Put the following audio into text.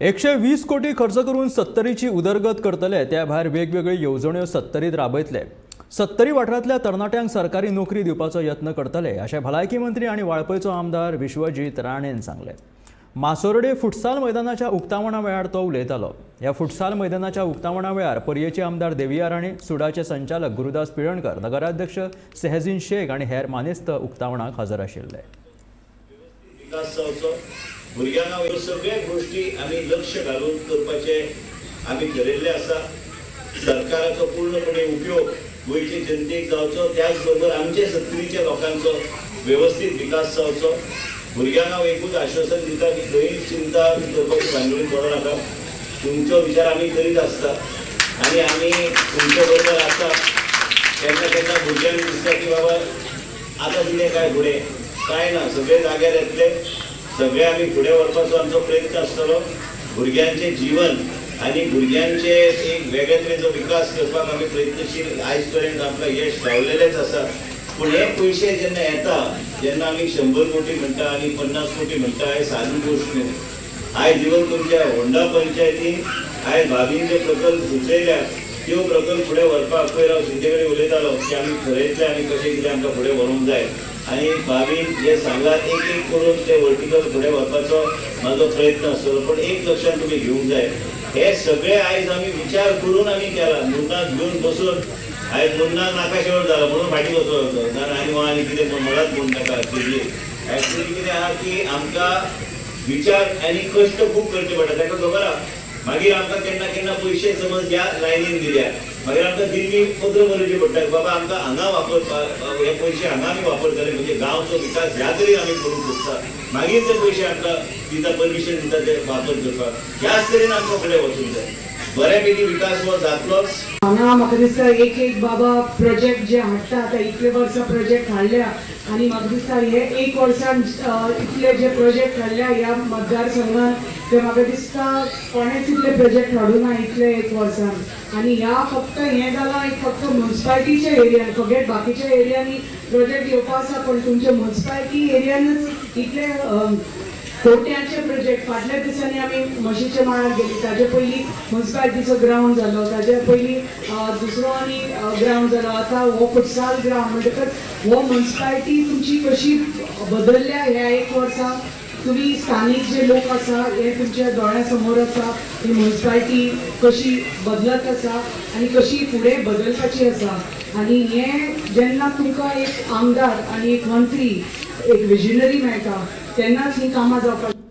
120 कोटी खर्च करून सत्तरीची उदरगत करतले. त्या भायर वेगवेगळ्यो येवजण्यो सत्तरीत राबयतले. सत्तरी वाठारांतल्या तरणाट्यांक सरकारी नोकरी दिवपाचो यत्न करतले, अशें भलायकी मंत्री आनी वाळपयचो आमदार विश्वजीत राणेन सांगलें. मासोर्डे फुटसाल मैदानाच्या उक्तावणा वेळार तो उलयतालो. ह्या फुटसाल मैदानाच्या उक्तावणा वेळार पर्येचे आमदार देविया राणे, सुडाचे संचालक गुरुदास पिळणकर, नगराध्यक्ष सेहझीन शेख आनी हेर मानेस्त उक्तावणाक हजर आशिल्ले. विकास जावचो, भुरग्यांक ह्यो सगळ्या गोश्टी आमी लक्ष घालून करपाचे आमी ठरयल्ले आसा. सरकाराचो पूर्णपणे उपयोग गोंयचे जनतेक जावचो, त्याच बरोबर आमचे सत्तरीच्या लोकांचो वेवस्थीत विकास जावचो. भुरग्यांक हांव एकूच आश्वासन दिता की खंय चिंता करपाची भानगडीन पडो नाका. तुमचो विचार आमी करीत आसता आनी आमी तुमच्या बरोबर आसा. केन्ना केन्ना भुरग्यांक दिसता की बाबा, आतां कितें काय फुडें काय ना. सगळे जाग्यार येतले, सगळे आमी फुडें व्हरपाचो आमचो प्रयत्न आसतलो. भुरग्यांचें जीवन आनी भुरग्यांचे एक वेगळे तरेचो विकास करपाक आमी प्रयत्नशील. आयज पर्यंत आमकां यश गावलेलेंच आसा. पूण हे पयशे जेन्ना येता, जेन्ना आमी 100 कोटी म्हणटा आनी 50 कोटी म्हणटा, हे सादी गोश्ट न्हू. आयज इवन तुमच्या होंडा पंचायतीन आयज भाभीन जे प्रकल्प सुचयल्या, त्यो प्रकल्प फुडें व्हरपाक पयर हांव शिंदे कडेन उलयतालो की आमी ठरयतले आनी कशें कितें आमकां फुडें व्हरूंक जाय. आनी भाभीन जे सांगलां, एक एक करून ते वर्टिकल फुडें व्हरपाचो म्हाजो प्रयत्न आसतलो. पण एक लक्षात तुमी घेवंक जाय, हे सगळे आयज आमी विचार करून आमी केला. मुन्नाक घेवन बसून आयज मुन्नाक नाका शेवट जाला म्हणून फाटीं बसलो होतो ना. आनी आनी कितें म्हणत म्हूण ताका एक्चुअली कितें आहा की आमकां विचार आनी कश्ट खूब करचे पडटा, ताका खबर आहा. मागीर आमकां केन्ना केन्ना पयशे समज ह्या लायनीन दिल्या, मागीर आमकां दिल्ली पत्र बरोवचें पडटा, बाबा आमकां हांगा वापर, हे पयशे हांगा आमी वापरतले, म्हणजे गांवचो विकास ह्या तरेन आमी करूंक सोदता. मागीर ते पयशे आमकां दिता, परमिशन दिता ते वापर करपाक. ह्याच तरेन आमकां फुडें वचूंक जाय. बऱ्यापैकी विकास हो जातलोच. हांगा म्हाका दिसता एक एक बाबा प्रोजेक्ट जे हाडटा, आतां इतले वर्सां प्रोजेक्ट हाडल्या आनी म्हाका दिसता हे एक वर्सान इतले जे प्रोजेक्ट हाडल्या ह्या मतदारसंघान, ते म्हाका दिसता कोणेच इतले प्रोजेक्ट हाडूं ना इतले एक वर्सान. आनी ह्या फक्त हें जालां एक फक्त मुन्सिपालिटीच्या एरियान, फॉरगेट बाकीच्या एरियांनी प्रोजेक्ट येवपा आसा, पण तुमच्या मुन्सिपालिटी एरियानच इतले कोट्यांचे प्रोजेक्ट. फाटल्या दिसांनी आमी म्हशीच्या माळार गेली, ताजे पयलीं मुन्सिपालिटीचो ग्रावंड जालो, ताजे पयलीं दुसरो आनी ग्रावंड जालो, आतां हो फुटसाल ग्रावंड. म्हणटकच हो मुन्सिपालिटी तुमची कशी बदलल्या ह्या एक वर्सा, तुमी स्थानीक जे लोक आसा, हे तुमच्या दोळ्या समोर आसा. ही मुन्सिपालिटी कशी बदलत आसा आनी कशी फुडें बदलपाची आसा. आनी हें जेन्ना तुमकां एक आमदार आनी एक मंत्री, एक विजनरी मेळटा, तेन्नाच ही कामां जावपाक